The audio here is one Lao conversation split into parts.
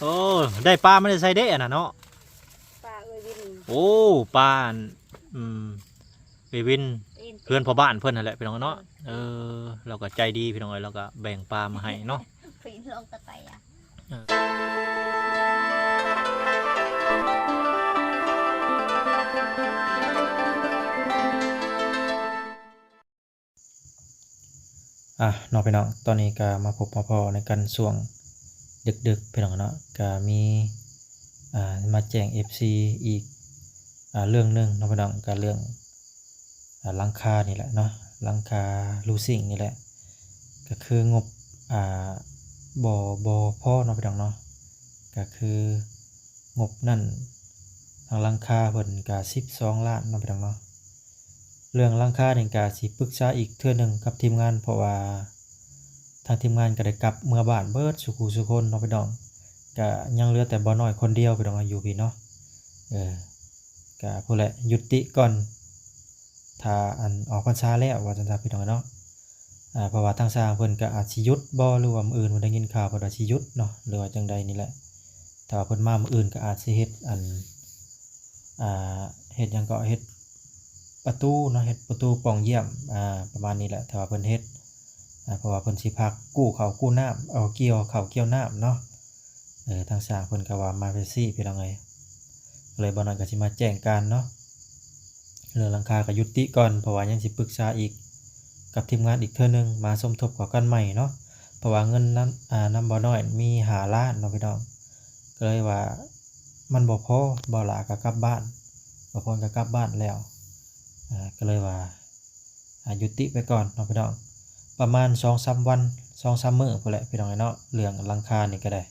ໂອ້ ໄດ້ປາມາແຕ່ໃສເດ້ອັນນັ້ນເນາະ? ປາເອື້ອຍວິນ. ໂອ້ ປາອັນ ອືມ ເອື້ອຍວິນ ເອີ ເພື່ອນພໍ່ບ້ານເພິ່ນຫັ້ນແຫຼະ ພີ່ນ້ອງເນາະ. ເອີ ລາວກໍໃຈດີພີ່ນ້ອງເອີຍ ລາວກໍແບ່ງປາມາໃຫ້ເນາະ. ອ່ະເນາະພີ່ນ້ອງ ຕອນນີ້ກໍມາພົບມາພໍ້ໃນກັນຊ່ວງດຶກໆ ພີ່ນ້ອງເນາະ. ກໍມີ ອ່າ ມາແຈ້ງເອັຟຊີອີກ ອ່າ ເລື່ອງໜຶ່ງເນາະພີ່ນ້ອງ ກໍເລື່ອງ ອ່າ ຫຼັງຄານີ້ແຫຼະເນາະ ຫຼັງຄາລູຊິງນີ້ແຫຼະ ກໍຄືງົບ ອ່າ ບໍ່ ບໍ່ພໍເນາະພີ່ນ້ອງເນາະ. ກໍຄືງົບນັ້ນ ທາງຫຼັງຄາເພິ່ນກໍສິບສອງລ້ານເນາະພີ່ນ້ອງເນາະ. ເລື່ອງຫຼັງຄານີ້ກະຊິປຶກສາອີກເທື່ອໜຶ່ງກັບທີມງານ ເພາະວ່າທາງທີມງານກະໄດ້ກັບເມືອບ້ານເບິດສູ່ຄູ່ສູ່ຄົນເນາະພີ່ນ້ອງ. ກະຍັງເຫຼືອແຕ່ບ່າວນ້ອຍຄົນດຽວພີ່ນ້ອງ ຢູ່ພີ້ເນາະ. ເອີ ກະພຸ້ນແຫຼະ ຍຸຕິກ່ອນ ຖ້າອັນອອກພັນສາແລ້ວ ວ່າຊັ້ນຊະພີ່ນ້ອງເນາະ. ອ່າ ເພາະວ່າທາງຊ່າງເພິ່ນກໍອາດຊິຢຸດບໍ່ ຫຼືວ່າມື້ອື່ນເພິ່ນໄດ້ຍິນຂ່າວເພິ່ນວ່າຊິຢຸດເນາະ ຫຼືວ່າຈັ່ງໃດນີ້ແຫຼະ. ຖ້າວ່າເພິ່ນມາມື້ອື່ນກໍອາດຊິເຮັດອັນ ອ່າ ເຮັດຫຍັງເກາະ ເຮັດປະຕູເນາະ ເຮັດປະຕູປ່ອງຢ້ຽມ ອ່າ ປະມານນີ້ແຫຼະ ຖ້າວ່າເພິ່ນເຮັດ. ອ່າ ເພາະວ່າເພິ່ນຊິພັກກູ້ເຂົ້າກູ້ນ້ຳ ເອົາ ກ່ຽວເຂົ້າກ່ຽວນ້ຳເນາະ. ເອີ ທາງຊ່າງເພິ່ນກໍວ່າມາແບບຊີ້ພີ່ນ້ອງເອີຍ ກໍເລີຍບ່າວນ້ອຍກໍຊິມາແຈ້ງການເນາະ. ເລື່ອງຫຼັງຄາກໍຍຸຕິກ່ອນ ເພາະວ່າຍັງຊິປຶກສາອີກກັບທີມງານອີກເທື່ອໜຶ່ງ ມາສົມທົບເຂົ້າກັນໃໝ່ເນາະ. ເພາະວ່າເງິນນຳ ອ່າ ນຳບ່າວນ້ອຍມີຫ້າລ້ານເນາະພີ່ນ້ອງ ກໍເລີຍວ່າມັນບໍ່ພໍ ບ່າວຫຼ້າກໍກັບບ້ານ ບ່າວພອນກໍກັບບ້ານແລ້ວ ອ່າ ກໍເລີຍວ່າ ອ່າ ຍຸຕິໄປກ່ອນເນາະພີ່ນ້ອງ ປະມານສອງສາມວັນ ສອງສາມມື້ພຸ້ນແຫຼະພີ່ນ້ອງເອີຍເນາະ ເລື່ອງຫຼັງຄານີ້ກໍໄດ້.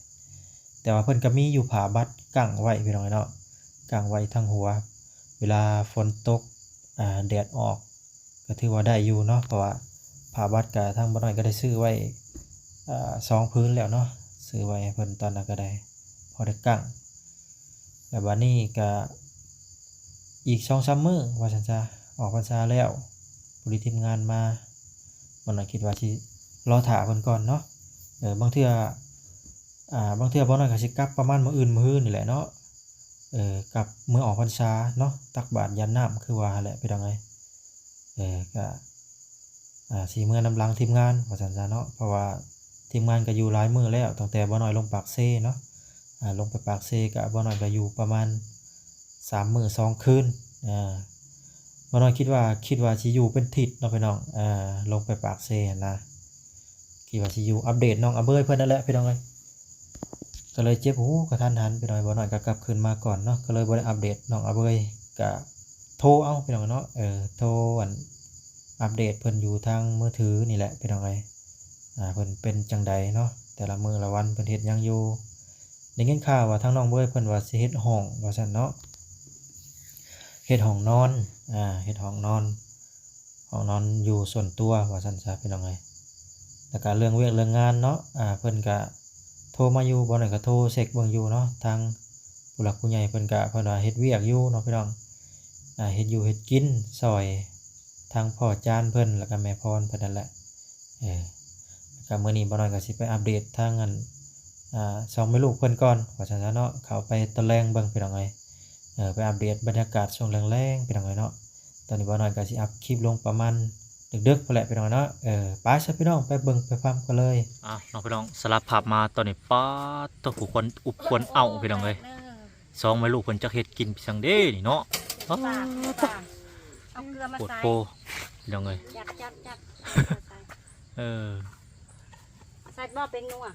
ແຕ່ວ່າເພິ່ນກໍມີຢູ່ຜ້າບັດກັ້ງໄວ້ພີ່ນ້ອງເອີຍເນາະ ກັ້ງໄວ້ທາງຫົວ ເວລາຝົນຕົກ ອ່າ ແດດອອກ ກໍຖືວ່າໄດ້ຢູ່ເນາະ ເພາະວ່າຜ້າບັດກໍທາງບ່າວນ້ອຍກໍໄດ້ຊື້ໄວ້ ອ່າ ສອງຜືນແລ້ວເນາະ ຊື້ໄວ້ໃຫ້ເພິ່ນຕອນນັ້ນກໍໄດ້ ພໍໄດ້ກັ້ງ. ແລ້ວບາດນີ້ກະອີກສອງສາມມື້ວ່າຊັ້ນຊະ ອອກພັນສາແລ້ວ ພໍດີທີມງານມາ ບ່າວນ້ອຍຄິດວ່າຊິລໍຖ້າເພິ່ນກ່ອນເນາະ. ເອີ ບາງເທື່ອ ອ່າ ບາງເທື່ອບ່າວນ້ອຍກໍຊິກັບປະມານມື້ອື່ນມື້ຮືນີ້ແຫຼະເນາະ ເອີ ກັບເມືອອອກພັນສາເນາະ ຕັກບາດຢາດນ້ຳຄືວ່າຫັ້ນແຫຼະພີ່ນ້ອງເອີຍ. ເອີ ກະ ອ່າ ຊິເມືອນຳຫຼັງທີມງານວ່າຊັ້ນຊະເນາະ ເພາະວ່າທີມງານກໍຢູ່ຫຼາຍມື້ແລ້ວ ຕັ້ງແຕ່ບ່າວນ້ອຍລົງປາກເຊເນາະ. ອ່າ ລົງໄປປາກເຊກະບ່າວນ້ອຍກໍຢູ່ປະມານສາມມື້ສອງຄືນ. ອ່າ ບ່າວນ້ອຍຄິດວ່າ ຄິດວ່າຊິຢູ່ເປັນທິດເນາະພີ່ນ້ອງ ອ່າ ລົງໄປປາກເຊຫັ້ນນະ ຄິດວ່າຊິຢູ່ອັບເດດນ້ອງອາເບີຍເພິ່ນນັ້ນແຫຼະພີ່ນ້ອງເອີຍ. ກໍເລີຍເຈັບຫູກະທັນຫັນພີ່ນ້ອງ ບ່າວນ້ອຍກໍກັບຄືນມາກ່ອນເນາະ ກໍເລີຍບໍ່ໄດ້ອັບເດດນ້ອງອາເບີຍ ກະ ໂທເອົາພີ່ນ້ອງເນາະ ເອີ ໂທອັນ ອັບເດດເພິ່ນຢູ່ທາງມືຖືນີ້ແຫຼະພີ່ນ້ອງເອີຍ ອ່າ ເພິ່ນເປັນຈັ່ງໃດເນາະ ແຕ່ລະມື້ລະວັນເພິ່ນເຮັດຫຍັງຢູ່. ໄດ້ຍິນຂ່າວວ່າທາງນ້ອງເບີຍເພິ່ນວ່າຊິເຮັດຫ້ອງວ່າຊັ້ນເນາະ ເຮັດຫ້ອງນອນ ອ່າ ເຮັດຫ້ອງນອນ ຫ້ອງນອນຢູ່ສ່ວນຕົວວ່າຊັ້ນຊະພີ່ນ້ອງເອີຍ. ແລ້ວກະເລື່ອງວຽກເລື່ອງງານເນາະ ອ່າ ເພິ່ນກະໂທມາຢູ່ ບ່າວນ້ອຍກະໂທເຊັກເບິ່ງຢູ່ເນາະ ທາງຜູ້ຫຼັກຜູ້ໃຫຍ່ເພິ່ນກະ ເພິ່ນວ່າເຮັດວຽກຢູ່ເນາະພີ່ນ້ອງ ອ່າ ເຮັດຢູ່ເຮັດກິນຊ່ອຍທາງພໍ່ຈານເພິ່ນ ແລ້ວກະແມ່ພອນເພິ່ນນັ້ນແຫຼະ. ເອີ ກະມື້ນີ້ບ່າວນ້ອຍກະຊິໄປອັບເດດທາງອັນ ອ່າ ສອງແມ່ລູກເພິ່ນກ່ອນວ່າຊັ້ນຊະເນາະ ເຂົ້າໄປຕອນແລງເບິ່ງພີ່ນ້ອງເອີຍ. ເອີ ໄປອັບເດດບັນຍາກາດຊ່ວງແລງໆ ພີ່ນ້ອງເອີຍເນາະ. ຕອນນີ້ບ່າວນ້ອຍກໍຊິອັບຄລິບລົງປະມານດຶກໆ ພຸ້ນແຫຼະພີ່ນ້ອງເນາະ. ເອີ ໄປຊະພີ່ນ້ອງ ໄປເບິ່ງໄປຟັງກັນເລີຍ. ອ່າ ເນາະພີ່ນ້ອງ ສາລະພາບມາຕອນນີ້ ປາດໂທ້ ຜູ້ຄົນອຸບຄົນເອົາພີ່ນ້ອງເອີຍ. ສອງແມ່ລູກເພິ່ນຈັກເຮັດກິນຈັ່ງເດ້ນີ້ເນາະ. ປາດໂທ້ ເອົາເກືອມາໃສ່ ໂພດໂພພີ່ນ້ອງເອີຍ. ຈັບ ຈັບ ຈັບ ເອີ ໃສ່ບໍ່ເປັນນົວ.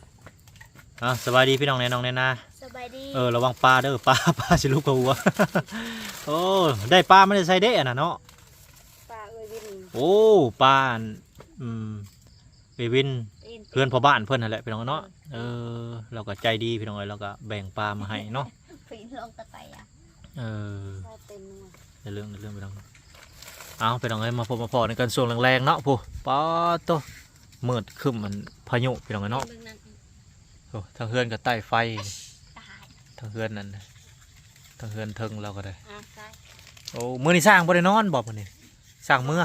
ອ່າ ສະບາຍດີພີ່ນ້ອງແນ່ ນ້ອງແນ່ນາ. ສະບາຍດີ. ເອີ ລະວັງປາເດີ ປາ ປາຊິຫຼຸດເຂົ້າຫົວ. ໂອ້ ໄດ້ປາມາແຕ່ໃສເດ້ອັນນັ້ນເນາະ? ປາເອື້ອຍວິນ. ໂອ້ ປາອັນ ອືມ ເອື້ອຍວິນ ເພື່ອນພໍ່ບ້ານເພິ່ນຫັ້ນແຫຼະພີ່ນ້ອງເນາະ. ເອີ ລາວກໍໃຈດີພີ່ນ້ອງເອີຍ ລາວກໍແບ່ງປາມາໃຫ້ເນາະ. ເອີ ໄດ້ເລື່ອງ ໄດ້ເລື່ອງພີ່ນ້ອງ. ເອົາ ພີ່ນ້ອງເອີຍ ມາພົບມາພໍ້ໃນກັນຊ່ວງແລງໆ ເນາະ. ໂອ້ ປາດໂທ້ ມືດຄຶ້ມ ອັນພາຍຸພີ່ນ້ອງເອີຍເນາະ. ໂອ້ ທາງເຮືອນກໍໄຕ້ໄຟ ທາງເຮືອນນັ້ນ ທາງເຮືອນເທິງລາວກໍໄດ້. ໂອ້ ມື້ນີ້ຊ່າງບໍ່ໄດ້ນອນບໍ່ມື້ນີ້? ຊ່າງເມືອ.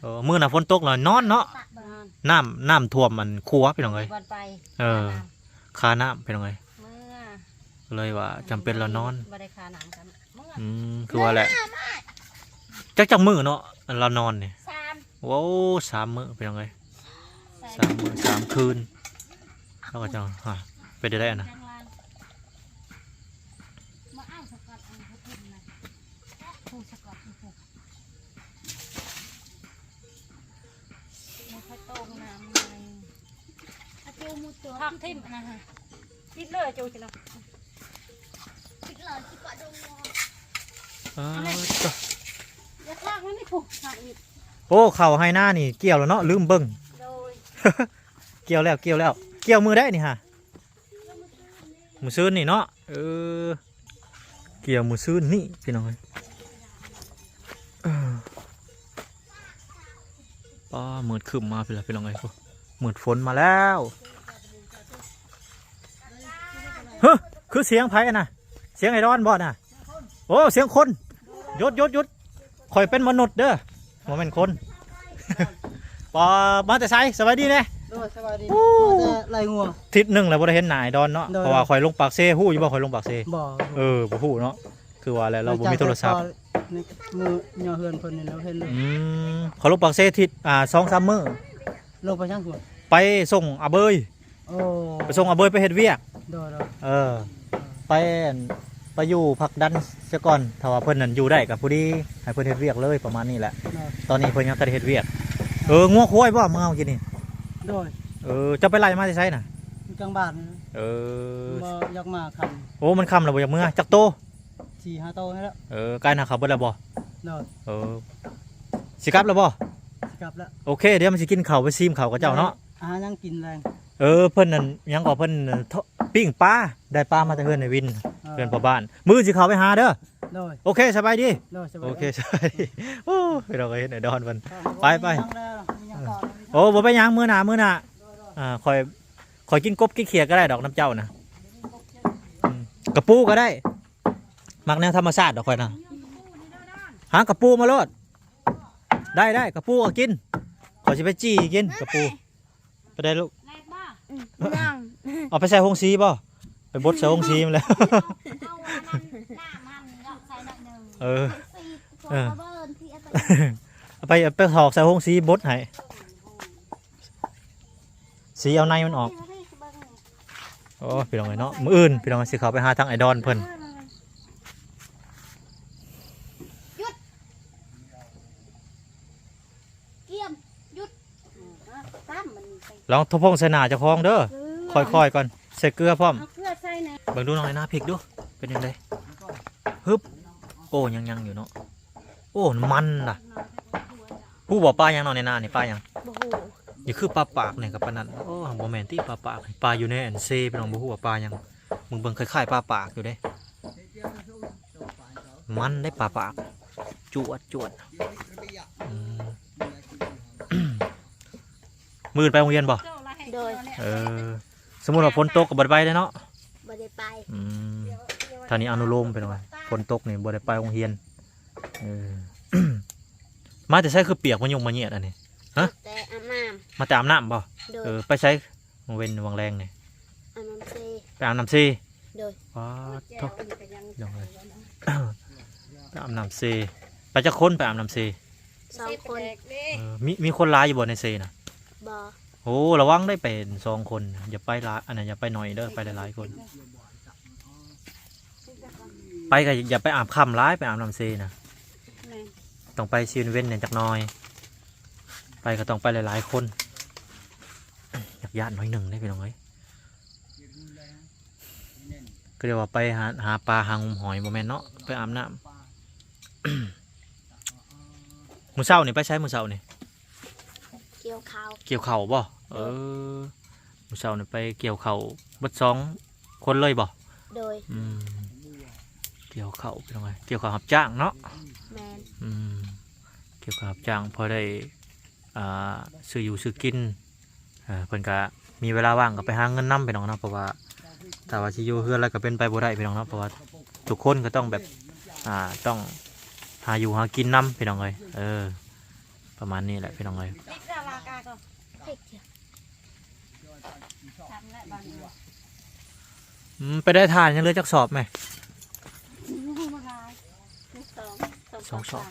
ເອີ ມື້ໜ້າຝົນຕົກລະນອນເນາະ. ນ້ຳ ນ້ຳຖ້ວມອັນຄົວພີ່ນ້ອງເອີຍ. ເອີ ຄານ້ຳພີ່ນ້ອງເອີຍ. ກໍເລີຍວ່າຈຳເປັນລາວນອນ. ບໍ່ໄດ້ຄ່ານ້ຳກັນ. ອືມ ຄືວ່າແຫຼະ. ຈັກ ຈັກມື້ເນາະ ອັນລາວນອນນີ້? ສາມ. ໂອ້ ສາມມື້ ພີ່ນ້ອງເອີຍ. ສາມມື້ສາມຄືນ ແລ້ວກໍຈະ ຮະ ເປັນໄດ້ອັນນະ. ມາເອົາສະກອດອັນນີ້ ຜູ້ສະກອດຜູ້ ໃຫ້ຂ້ອຍໂຕ້ງນ້ຳໃໝ່ ອາ ຈິວໝູຕົວ ພັກຖິ້ມນະ ຕິດເລີຍ ຈູຊິລະ ຕິດເລີຍ ຊິປະດົງ ເອີ ຢາກລ້າງມັນນີ້ ຜູ້ ພັກອີກ. ໂອ້ ເຂົ້າໄຮ່ນານີ້ກ່ຽວແລ້ວເນາະ ລືມເບິ່ງ. ໂດຍ ກ່ຽວແລ້ວ ກ່ຽວແລ້ວ. ກ່ຽວມື້ໃດນີ້ຫະ? ມື້ຊືນນີ້ເນາະ. ເອີ ກ່ຽວມື້ຊືນນີ້ພີ່ນ້ອງເອີຍ. ເອີ ປ້າ ມືດຄຶ້ມມາພຸ້ນລະພີ່ນ້ອງເອີຍ ມືດຝົນມາແລ້ວ. ເຮີ ຄືສຽງໃຜນະ? ສຽງໄອ້ດອນບໍ່ນະ? ໂອ້ ສຽງຄົນ. ຢຸດ ຢຸດ ຢຸດ ຂ້ອຍເປັນມະນຸດເດີ ບໍ່ແມ່ນຄົນ. ປາ ມາແຕ່ໃສ? ສະບາຍດີແດ່. ໂດຍ ສະບາຍດີ. ໂອ້ ມາແຕ່ໄລ່ງົວ. ທິດໜຶ່ງແລ້ວບໍ່ໄດ້ເຫັນໜ້າໄອ້ດອນເນາະ. ໂດຍ ເພາະວ່າຂ້ອຍລົງປາກເຊ. ຮູ້ຢູ່ບໍ່ຂ້ອຍລົງປາກເຊ? ບໍ່ ເອີ ບໍ່ຮູ້ເນາະ. ຄືວ່າແຫຼະ ລາວບໍ່ມີໂທລະສັບ. ມື້ຍໍເຮືອນເພິ່ນນີ້ແລ້ວເຫັນເລີຍ. ອືມ ຂ້ອຍລົງປາກເຊທິດ ອ່າ ສອງສາມມື້. ລົງໄປຫຍັງພຸ້ນ? ໄປສົ່ງອາເບີຍ. ໂອ້ ໄປສົ່ງອາເບີຍໄປເຮັດວຽກ. ໂດຍໆ ເອີ ໄປ ໄປຢູ່ພັກດັນຊະກ່ອນ ຖ້າວ່າເພິ່ນນັ້ນຢູ່ໄດ້ກໍພໍດີ ໃຫ້ເພິ່ນເຮັດວຽກເລີຍ ປະມານນີ້ແຫຼະ. ໂດຍ ຕອນນີ້ເພິ່ນຍັງບໍ່ທັນເຮັດວຽກ. ເອີ ງົວຄວາຍບໍ່ເມືອເຮົາກິນນີ້? ໂດຍ ເອີ ເຈົ້າໄປໄລ່ມາແຕ່ໃສນະ? ຢູ່ກາງບ້ານ. ເອີ ບໍ່ຢາກມາຄ່ຳ. ໂອ້ ມັນຄ່ຳແລ້ວບໍ່ຢາກເມືອ. ຈັກໂຕ? ສີ່ຫ້າໂຕນີ້ແຫຼະ. ເອີ ໄກ່ນາເຂົາເບິດແລ້ວບໍ່? ໂດຍ ເອີ ຊິກັບແລ້ວບໍ່? ຊິກັບແລ້ວ. ໂອເຄ ດຽວມັນຊິກິນເຂົ້າ ໄປຊີມເຂົ້າກັບເຈົ້າເນາະ. ອາຫານຫຍັງກິນແລງ? ເອີ ເພິ່ນນັ້ນຫຍັງກໍ ເພິ່ນ ເອີ ທ- ປີ້ງປາ ໄດ້ປາມາແຕ່ເຮືອນໃນວິນ. ເອີ ເຮືອນພໍ່ບ້ານ ມື້ອື່ນຊິເຂົ້າໄປຫາເດີ. ໂດຍ ໂອເຄ ສະບາຍດີ. ໂດຍ ສະບາຍດີ. ໂອເຄ ສະບາຍດີ. ໂອ້ ພີ່ນ້ອງເອີຍ ເຫັນໄອ້ດອນເພິ່ນ. ໄປ ໄປ. ໂອ້ ບໍ່ເປັນຫຍັງ ມື້ໜ້າ ມື້ໜ້າ. ອ່າ ຂ້ອຍ ຂ້ອຍກິນກົບກິນຂຽດກໍໄດ້ດອກນຳເຈົ້ານະ. ອືມ ກະປູກໍໄດ້ ມັກແນວທຳມະຊາດດອກຂ້ອຍນະ. ຫາກະປູມາໂລດ. ໄດ້ ໄດ້ ກະປູກໍກິນ. ຂ້ອຍຊິໄປຈີ່ກິນກະປູ. ໄປໄດ້ລູກ? ອືມ ຍັງ. ເອົາໄປໃສ່ໂຮງສີບໍ່? ໄປບົດໃສ່ໂຮງສີມັນແຫຼະ. ເອົາອັນນັ້ນ ນ້ຳມັນເນາະ ໃສ່ໜ້ອຍໜຶ່ງ. ເອີ ເອີ ເອົາໄປ ເອົາໄປຖອກໃສ່ໂຮງສີບົດໃຫ້ ສີເອົາໃນມັນອອກ. ໂອ້ ພີ່ນ້ອງເອີຍເນາະ ມື້ອື່ນພີ່ນ້ອງຊິເຂົ້າໄປຫາທາງໄອ້ດອນເພິ່ນ. ຢຸດ ກຽມ ຢຸດ ຕາມມັນໄປ. ລອງໂທພົງໃສ່ໜ້າເຈົ້າຂອງເດີ. ເອີ ຄ່ອຍໆກ່ອນ ໃສ່ເກືອພ້ອມ. ເອົາເກືອໃສ່ແດ່. ເບິ່ງດູນ້ອງໄອ້ນາ ພິກດູ ເປັນຈັ່ງໃດ? ຮຶບ ໂອ້ ຍັງໆຢູ່ເນາະ. ໂອ້ ມັນລະ ຮູ້ບໍ່ປາຫຍັງເນາະໃນນານີ້? ປາຫຍັງ? ບໍ່ຮູ້. ນີ້ຄືປາປາກນີ້ກັບປານັ້ນ. ໂອ້ ບໍ່ແມ່ນຕິ ປາປາກ ປາຢູ່ໃນອັນເຊ ພີ່ນ້ອງ ບໍ່ຮູ້ວ່າປາຫຍັງ. ເບິ່ງໆ ຄ້າຍໆປາປາກຢູ່ເດ້. ມັນໄດ້ປາປາກ ຈວດໆ. ອືມ ມື້ອື່ນໄປໂຮງຮຽນບໍ່? ໂດຍ. ເອີ ສົມມຸດວ່າຝົນຕົກກໍບໍ່ໄດ້ໄປເດ້ເນາະ? ບໍ່ໄດ້ໄປ. ອືມ ທ່ານນີ້ອະນຸໂລມໄປໜ່ອຍ ຝົນຕົກນີ້ບໍ່ໄດ້ໄປໂຮງຮຽນ. ເອີ ມາແຕ່ໃສຄືປຽກມາຍຸງມາຍຽດອັນນີ້? ຮະ? ແຕ່ອາບນ້ຳ. ມາແຕ່ອາບນ້ຳບໍ່? ໂດຍ. ເອີ ໄປໃສ ວັງເວັນວັງແລງນີ້? ອາບນ້ຳເຊ. ໄປອາບນ້ຳເຊ? ໂດຍ. ປາດໂທ້ ນ້ອງເອີຍ ໄປອາບນ້ຳເຊ. ໄປຈັກຄົນໄປອາບນ້ຳເຊ? ສອງຄົນ. ເອີ ມີ ມີຄົນຫຼາຍຢູ່ບໍ່ໃນເຊນະ? ບໍ່. ໂອ້ ລະວັງໄດ້ໄປສອງຄົນ ຢ່າໄປຫຼາຍ ອັນນັ້ນ ຢ່າໄປໜ້ອຍເດີ ໄປຫຼາຍໆຄົນ. ໄປກໍຢ່າໄປອາບຄ່ຳຫຼາຍ ໄປອາບນ້ຳເຊນະ. ແມ່ນ. ຕ້ອງໄປເຊເວັນແດ່ຈັກໜ່ອຍ ໄປກໍຕ້ອງໄປຫຼາຍໆຄົນ. ຢາກຢ້ານໜ້ອຍໜຶ່ງເດ້ພີ່ນ້ອງເອີຍ. ກໍເອີ້ນວ່າໄປຫາ ຫາປາຫາງມຫອຍ ບໍ່ແມ່ນເນາະ ໄປອາບນ້ຳ. ມື້ເຊົ້ານີ້ໄປໃສ? ມື້ເຊົ້ານີ້ ກ່ຽວເຂົ້າ. ກ່ຽວເຂົ້າບໍ່? ໂດຍ. ເອີ ມື້ເຊົ້ານີ້ໄປກ່ຽວເຂົ້າເບິດສອງຄົນເລີຍບໍ່? ໂດຍ. ອືມ ກ່ຽວເຂົ້າ ພີ່ນ້ອງເອີຍ ກ່ຽວເຂົ້າຮັບຈ້າງເນາະ. ແມ່ນ. ອືມ ກ່ຽວເຂົ້າຮັບຈ້າງ ພໍໄດ້ ອ່າ ຊື້ຢູ່ຊື້ກິນ. ເອີ ເພິ່ນກະມີເວລາວ່າງກໍໄປຫາເງິນນຳ ພີ່ນ້ອງເນາະ ເພາະວ່າຖ້າວ່າຊິຢູ່ເຮືອນແລ້ວກໍເປັນໄປບໍ່ໄດ້ ພີ່ນ້ອງເນາະ ເພາະວ່າທຸກຄົນກໍຕ້ອງແບບ ອ່າ ຕ້ອງຫາຢູ່ຫາກິນນຳ ພີ່ນ້ອງເອີຍ. ເອີ ປະມານນີ້ແຫຼະ ພີ່ນ້ອງເອີຍ. ອືມ ໄປໄດ້ຖ່ານຍັງເຫຼືອຈັກສອບແມ່? ຍັງບໍ່ຫຼາຍ ສອງ ສອງສອບ ສອງສອບ.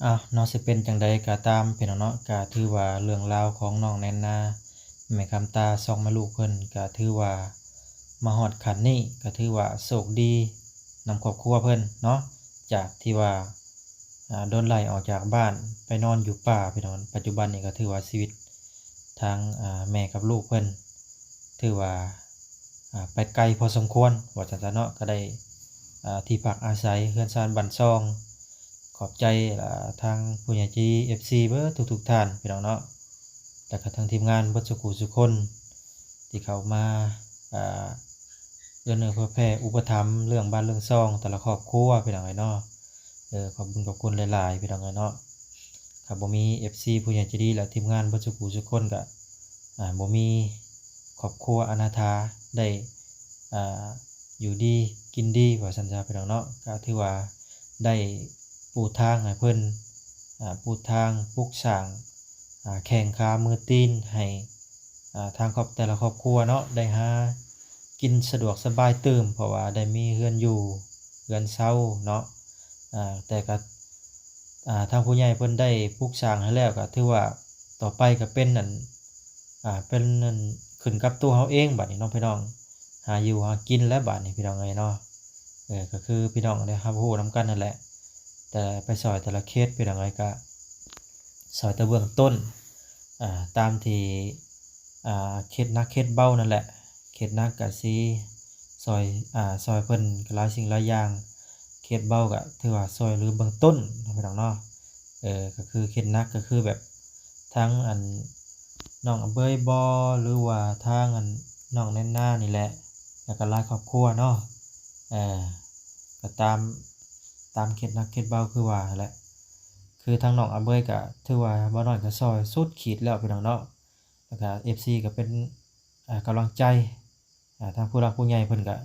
ອ້າວ ເນາະ ຊິເປັນຈັ່ງໃດກໍຕາມ ພີ່ນ້ອງເນາະ ກໍຖືວ່າເລື່ອງລາວຂອງນ້ອງແນນນາ ແມ່ຄຳຕາ ສອງແມ່ລູກເພິ່ນ ກໍຖືວ່າມາຮອດຂັ້ນນີ້ ກໍຖືວ່າໂຊກດີນຳຄອບຄົວເພິ່ນເນາະ ຈາກທີ່ວ່າ ອ່າ ໂດນໄລ່ອອກຈາກບ້ານໄປນອນຢູ່ປ່າ ພີ່ນ້ອງ. ປັດຈຸບັນນີ້ກໍຖືວ່າຊີວິດທາງ ອ່າ ແມ່ກັບລູກເພິ່ນ ຖືວ່າ ອ່າ ໄປໄກພໍສົມຄວນ ວ່າຊັ້ນຊະເນາະ, ກໍໄດ້ ອ່າ ທີ່ພັກອາໄສ ເຮືອນຊານບ້ານຊ່ອງ. ຂອບໃຈ ອ່າ ທາງຜູ້ໃຫຍ່ໃຈດີ ເອັຟຊີ ເບິດທຸກໆທ່ານ ພີ່ນ້ອງເນາະ ແລ້ວກໍທັງທີມງານເບິດສູ່ຜູ້ສູ່ຄົນ ທີ່ເຂົ້າມາ ອ່າ ເອື້ອເນື້ອເຜື່ອແຜ່ອຸປະຖຳເລື່ອງບ້ານເລື່ອງຊ່ອງແຕ່ລະຄອບຄົວ ພີ່ນ້ອງເອີຍເນາະ. ເອີ ຂອບບຸນຂອບຄຸນຫຼາຍໆ ພີ່ນ້ອງເອີຍເນາະ. ຖ້າບໍ່ມີ ເອັຟຊີ ຜູ້ໃຫຍ່ໃຈດີ ແລະ ທີມງານເບິດສູ່ຜູ້ສູ່ຄົນ ກໍ ອ່າ ບໍ່ມີຄອບຄົວອະນາຖາໄດ້ ອ່າ ຢູ່ດີກິນດີ ວ່າຊັ້ນຊະ ພີ່ນ້ອງເນາະ. ກໍຖືວ່າໄດ້ປູທາງໃຫ້ເພິ່ນ ອ່າ ປູທາງ ປຸກສ້າງ ອ່າ ແຂ້ງຂາມືຕີນໃຫ້ ອ່າ ທາງຄອບ ແຕ່ລະຄອບຄົວເນາະ ໄດ້ຫາກິນສະດວກສະບາຍຕື່ມ ເພາະວ່າໄດ້ມີເຮືອນຢູ່ເຮືອນເຊົາເນາະ. ອ່າ ແຕ່ກໍ ອ່າ ທາງຜູ້ໃຫຍ່ເພິ່ນໄດ້ປຸກສ້າງໃຫ້ແລ້ວ ກໍຖືວ່າຕໍ່ໄປກໍເປັນອັນ ອ່າ ເປັນອັນ ຂຶ້ນກັບຕົວເຮົາເອງບາດນີ້ເນາະ ພີ່ນ້ອງ, ຫາຢູ່ຫາກິນແລ້ວບາດນີ້ ພີ່ນ້ອງເອີຍເນາະ. ເອີ ກໍຄືພີ່ນ້ອງໄດ້ຮັບຮູ້ນຳກັນນັ້ນແຫຼະ ແຕ່ໄປຊ່ອຍແຕ່ລະເຂດ ພີ່ນ້ອງເອີຍ ກໍຊ່ອຍແຕ່ເບື້ອງຕົ້ນ ອ່າ ຕາມທີ່ ອ່າ ເຂດໜັກເຂດເບົານັ້ນແຫຼະ. ເຂດໜັກກໍຊິຊ່ອຍ ອ່າ ຊ່ອຍເພິ່ນຫຼາຍສິ່ງຫຼາຍຢ່າງ, ເຂດເບົາກໍຖືວ່າຊ່ອຍເຫຼືອເບື້ອງຕົ້ນເນາະ ພີ່ນ້ອງເນາະ. ເອີ ກໍຄືເຂດໜັກກໍຄືແບບ ທາງອັນນ້ອງອະເບີຍບໍ ຫຼືວ່າທາງອັນນ້ອງແນນນານີ້ແຫຼະ ແລ້ວກໍຫຼາຍຄອບຄົວເນາະ. ເອີ ກໍຕາມ ຕາມເຂດໜັກເຂດເບົາຄືວ່າຫັ້ນແຫຼະ. ຄືທາງນ້ອງອະເບີຍກໍຖືວ່າບໍ່ນ້ອຍກໍຊ່ອຍສຸດຂີດແລ້ວ ພີ່ນ້ອງເນາະ. ແລ້ວກໍ ເອັຟຊີ ກໍເປັນ ອ່າ ກຳລັງໃຈ ອ່າ ທາງຜູ້ຫຼັກຜູ້ໃຫຍ່ເພິ່ນກໍ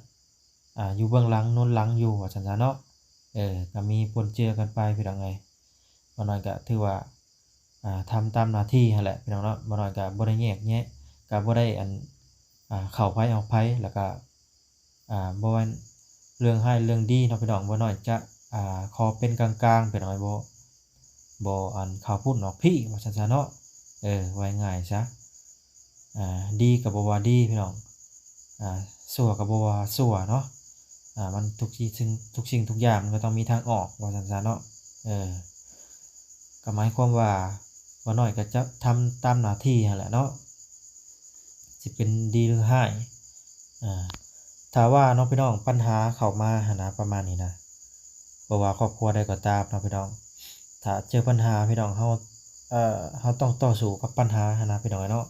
ອ່າ ຢູ່ເບື້ອງຫຼັງໜູນຫຼັງຢູ່ ວ່າຊັ້ນຊະເນາະ. ເອີ ກໍມີປົນເຈືອກັນໄປ ພີ່ນ້ອງເອີຍ. ບໍ່ນ້ອຍກໍຖືວ່າ ອ່າ ທຳຕາມໜ້າທີ່ຫັ້ນແຫຼະ ພີ່ນ້ອງເນາະ. ບໍ່ນ້ອຍກໍບໍ່ໄດ້ແຍກແຍະ ກໍບໍ່ໄດ້ອັນ ອ່າ ເຂົ້າໃຜອອກໃຜ ແລ້ວກໍ ອ່າ ບໍ່ແມ່ນເລື່ອງຮ້າຍເລື່ອງດີເນາະ ພີ່ນ້ອງ. ບໍ່ນ້ອຍຈະ ອ່າ ຂໍເປັນກາງໆ ພີ່ນ້ອງເອີຍ ບໍ່ ບໍ່ອັນເຂົ້າພຸ້ນອອກພີ້ ວ່າຊັ້ນຊະເນາະ. ເອີ ເວົ້າງ່າຍຊະ ອ່າ ດີກໍບໍ່ວ່າດີ ພີ່ນ້ອງ ອ່າ ຊົ່ວກໍບໍ່ວ່າຊົ່ວເນາະ. ອ່າ ມັນທຸກທີ່ ສິ່ງ ທຸກສິ່ງທຸກຢ່າງມັນກໍຕ້ອງມີທາງອອກ ວ່າຊັ້ນຊະເນາະ. ເອີ ກໍໝາຍຄວາມວ່າ ບໍ່ນ້ອຍກໍຈະທຳຕາມໜ້າທີ່ຫັ້ນແຫຼະເນາະ ຊິເປັນດີຫຼືຮ້າຍ. ອ່າ ຖ້າວ່າເນາະ ພີ່ນ້ອງ ບັນຫາເຂົ້າມາຫັ້ນນະ ປະມານນີ້ນະ ບໍ່ວ່າຄອບຄົວໃດກໍຕາມເນາະ ພີ່ນ້ອງ, ຖ້າເຈີບັນຫາ ພີ່ນ້ອງ ເຮົາ ເອີ ເຮົາຕ້ອງຕໍ່ສູ້ກັບບັນຫາຫັ້ນນະ ພີ່ນ້ອງເອີຍເນາະ.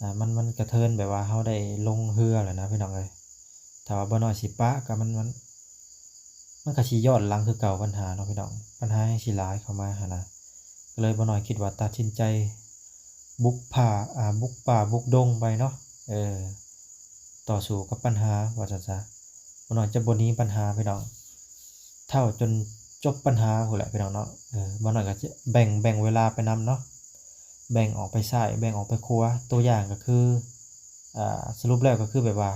ອ່າ ມັນ ມັນກະເທີນແບບວ່າເຮົາໄດ້ລົງເຮືອແລ້ວນະ ພີ່ນ້ອງເອີຍ. ຖ້າວ່າບໍ່ນ້ອຍຊິປະ ກໍມັນ ມັນ ມັນກໍຊິຍ້ອນຫຼັງຄືເກົ່າບັນຫາເນາະ ພີ່ນ້ອງ, ບັນຫາຍັງຊິຫຼາຍເຂົ້າມາຫັ້ນນະ. ກໍເລີຍບໍ່ນ້ອຍຄິດວ່າຕັດສິນໃຈບຸກປ່າ ອ່າ ບຸກປ່າບຸກດົງໄປເນາະ ເອີ ຕໍ່ສູ້ກັບບັນຫາ ວ່າຊັ້ນຊະ. ບໍ່ນ້ອຍຈະບໍ່ໜີບັນຫາ ພີ່ນ້ອງ ເທົ່າຈົນຈົບບັນຫາພຸ້ນແຫຼະ ພີ່ນ້ອງເນາະ. ເອີ ບໍ່ນ້ອຍກໍຈະແບ່ງ ແບ່ງເວລາໄປນຳເນາະ ແບ່ງອອກໄປຊ້າຍ ແບ່ງອອກໄປຂວາ. ຕົວຢ່າງກໍຄື ອ່າ ສະຫຼຸບແລ້ວກໍຄືແບບວ່າ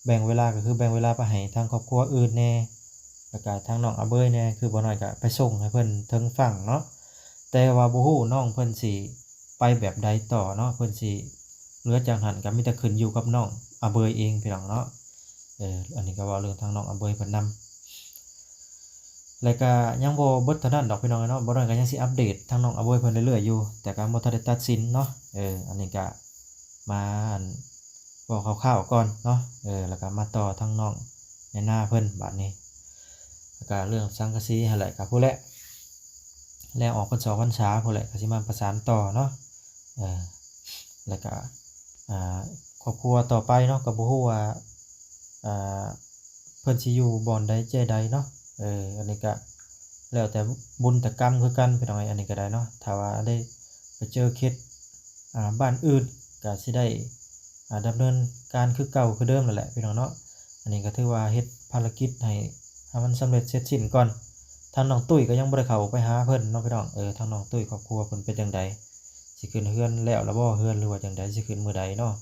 ແບ່ງເວລາ ກໍຄືແບ່ງເວລາໄປໃຫ້ທາງຄອບຄົວອື່ນແດ່ ແລ້ວກະທາງນ້ອງອາເບີຍແດ່ ຄືບໍ່ນ້ອຍກະໄປສົ່ງໃຫ້ເພິ່ນເຖິງຝັ່ງເນາະ. ແຕ່ວ່າບໍ່ຮູ້ນ້ອງເພິ່ນຊິໄປແບບໃດຕໍ່ເນາະ ເພິ່ນຊິເຫຼືອຈາກຫັ້ນ ກະມີແຕ່ຂຶ້ນຢູ່ກັບນ້ອງອາເບີຍເອງ ພີ່ນ້ອງເນາະ. ເອີ ອັນນີ້ກໍເວົ້າເລື່ອງທາງນ້ອງອາເບີຍເພິ່ນນຳ ແລ້ວກະຍັງບໍ່ເບິດເທົ່ານັ້ນດອກ ພີ່ນ້ອງເນາະ, ບໍ່ນ້ອຍກະຍັງຊິອັບເດດທາງນ້ອງອາເບີຍເພິ່ນເລື້ອຍໆຢູ່ ແຕ່ກະບໍ່ທັນໄດ້ຕັດສິນເນາະ. ເອີ ອັນນີ້ກະມາ ອັນ ເວົ້າຄ່າວໆກ່ອນເນາະ. ເອີ ແລ້ວກໍມາຕໍ່ທາງນ້ອງໃນນາເພິ່ນບາດນີ້ ແລ້ວກໍເລື່ອງສັງກະສີຫັ້ນແຫຼະ ກໍພຸ້ນແຫຼະ ແລ້ວອອກພັນສອງພັນສາພຸ້ນແຫຼະ ກໍຊິມາປະສານຕໍ່ເນາະ. ເອີ ແລ້ວກໍ ອ່າ ຄອບຄົວຕໍ່ໄປເນາະ ກໍບໍ່ຮູ້ວ່າ ອ່າ ເພິ່ນຊິຢູ່ບ່ອນໃດແຈໃດເນາະ. ເອີ ອັນນີ້ກະແລ້ວແຕ່ບຸນແຕ່ກຳຄືກັນ ພີ່ນ້ອງເອີຍ ອັນນີ້ກະໄດ້ເນາະ. ຖ້າວ່າໄດ້ໄປເຈີເຂດ ອ່າ ບ້ານອື່ນ ກະຊິໄດ້ ອ່າ ດຳເນີນການຄືເກົ່າຄືເດີມນັ້ນແຫຼະ ພີ່ນ້ອງເນາະ. ອັນນີ້ກະຖືວ່າເຮັດພາລະກິດໃຫ້ ໃຫ້ມັນສຳເລັດເສັດສິ້ນກ່ອນ. ທາງນ້ອງຕຸ້ຍກະຍັງບໍ່ໄດ້ເຂົ້າໄປຫາເພິ່ນເນາະ ພີ່ນ້ອງ. ເອີ ທາງນ້ອງຕຸ້ຍຄອບຄົວເພິ່ນເປັນຈັ່ງໃດ? ຊິຂຶ້ນເຮືອນແລ້ວລະບໍ່ ເຮືອນ ຫຼືວ່າຈັ່ງໃດ? ຊິຂຶ້ນມື້ໃດເນາະ?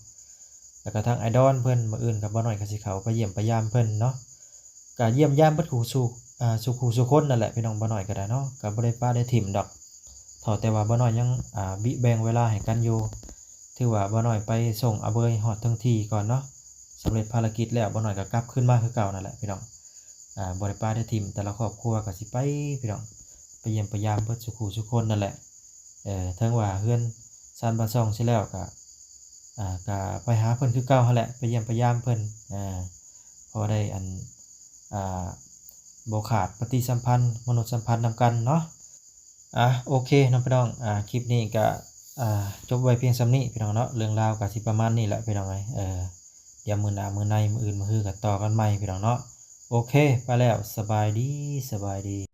ແລ້ວກໍທາງອ້າຍດອນເພິ່ນ ມື້ອື່ນກໍບ່າວນ້ອຍກໍຊິເຂົ້າໄປຢ້ຽມໄປຢາມເພິ່ນເນາະ ກໍຢ້ຽມຢາມເບິດຄູ່ສູ່ ອ່າ ສູ່ຄູ່ສູ່ຄົນນັ້ນແຫຼະ ພີ່ນ້ອງ ບ່າວນ້ອຍກໍໄດ້ເນາະ ກໍບໍ່ໄດ້ປະໄດ້ຖິ້ມດອກ ເທົ່າແຕ່ວ່າບ່າວນ້ອຍຍັງ ອ່າ ບິແບ່ງເວລາໃຫ້ກັນຢູ່ ຖືວ່າບ່າວນ້ອຍໄປສົ່ງອາເບີຍຮອດເຖິງທີ່ກ່ອນເນາະ ສຳເລັດພາລະກິດແລ້ວ ບ່າວນ້ອຍກໍກັບຄືນມາຄືເກົ່ານັ້ນແຫຼະ ພີ່ນ້ອງ ອ່າ ບໍ່ໄດ້ປະໄດ້ຖິ້ມ ແຕ່ລະຄອບຄົວກໍຊິໄປ ພີ່ນ້ອງ ໄປຢ້ຽມໄປຢາມເບິດສູ່ຄູ່ສູ່ຄົນນັ້ນແຫຼະ ເອີ ເຖິງວ່າເຮືອນຊານບ້ານຊ່ອງຊິແລ້ວກໍ ອ່າ ກໍໄປຫາເພິ່ນຄືເກົ່າຫັ້ນແຫຼະ ໄປຢ້ຽມໄປຢາມເພິ່ນ ອ່າ ພໍໄດ້ອັນ ອ່າ ບໍ່ຂາດປະຕິສຳພັນ ມະນຸດສຳພັນນຳກັນເນາະ ອ່າ ໂອເຄເນາະ ພີ່ນ້ອງ ອ່າ ຄລິບນີ້ກໍ ອ່າ ຈົບໄວ້ພຽງສ່ຳນີ້ ພີ່ນ້ອງເນາະ ເລື່ອງລາວກໍຊິປະມານນີ້ແຫຼະ ພີ່ນ້ອງເອີຍ ເອີ ດຽວມື້ໜ້າມື້ໃນ ມື້ອື່ນມື້ຮືກໍຕໍ່ກັນໃໝ່ ພີ່ນ້ອງເນາະ ໂອເຄ ໄປແລ້ວ ສະບາຍດີ ສະບາຍດີ.